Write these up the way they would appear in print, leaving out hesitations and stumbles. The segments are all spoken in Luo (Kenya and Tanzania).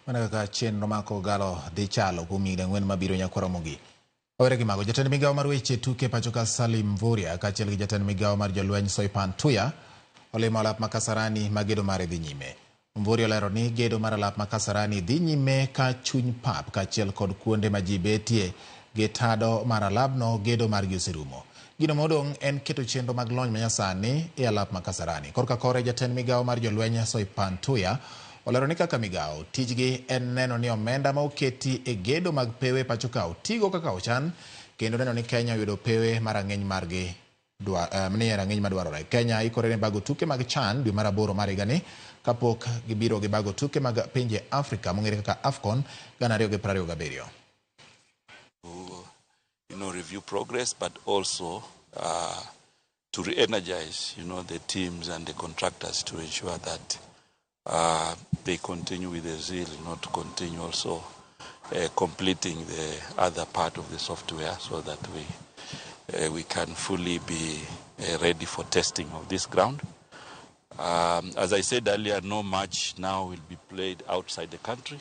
Mana kaka chenro mar Kogalo dhi chalo kuom higni 4 mabiro nyaka Ramogi. Owere gi mago, jatend migawo mar weche tuke pacho ka Salim Mvurya kaachiel gi jatend migawo mar jolweny Soipan Tuya olimo alap ma Kasarani ma gedo mare dhi nyime. Mvurya olero ni gedo mar alap ma Kasarani dhi nyime ka chuny pap kaachiel kod kuonde ma ji betie gi tado mar alabno gedo margi oserumo. Gino modong' en keto chenro mag lony manyasani e alap ma Kasarani. Korka kore jatend migawo mar jolweny Soipan Tuya olero ni kaka migawo, tijgi en neno ni omenda ma oketi e gedo mag pewe pacho ka otigo kaka ochan kendo neno ni Kenya oyudo pewe ma rang'iny margi nie rang'iny madwarore. Kenya ikore ne bago tuke mag CHAN dwe mar 8 mar higani kapok gibiro gi bago tuke mag pinje Afrika mong'ere kaka AFCON 2027. Review progress, but also to re-energize, the teams and the contractors to ensure that they continue with the zeal, to continue also completing the other part of the software so that we can fully be ready for testing of this ground. As I said earlier, no match now will be played outside the country.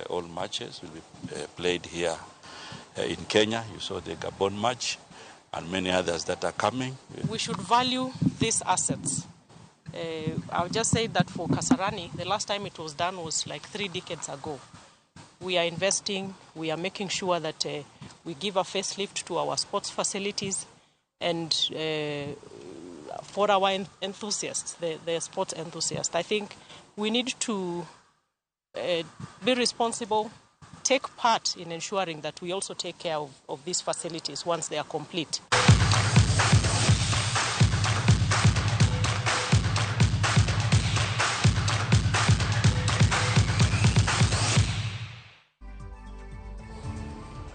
All matches will be played here in Kenya. You saw the Gabon match and many others that are coming. We should value these assets. I'll just say that for Kasarani, the last time it was done was like 3 decades ago. We are investing, we are making sure that we give a facelift to our sports facilities and for our enthusiasts, the sports enthusiasts. I think we need to be responsible, take part in ensuring that we also take care of these facilities once they are complete.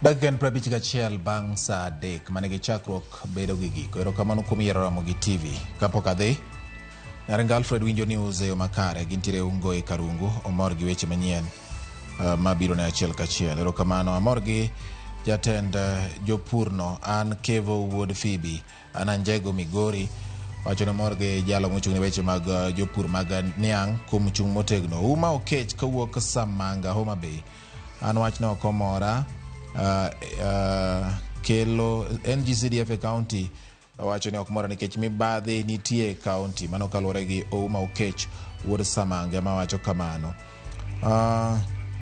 Dakika en 51 bang' saa 3 manigi chakruok bedo gi giko. Erokamano kuom yiero Ramogi TV. Kapok adhi, Nyarenga Alfred winjo news e yo makare. Gintiere Ungo e Karungu, omor gi weche manyien mabiro ne achiel kachiel. Erokamano, amor gi jatend jopurno, an Kevo wuod Phoebe, an Anjego Migori. Wacho ni omor gi jalo mochung' ne weche mag jopur mag niang' kuom chung' motegno. Uma Okech kowuok Samanga, Homa Bay. An wachno ok omora. Kelo NGCDF e county wacho ni ok mora nikech mibadhi nitie e county. Mano kaluwore gi Ouma Okech wuod Samange ma wacho kamano.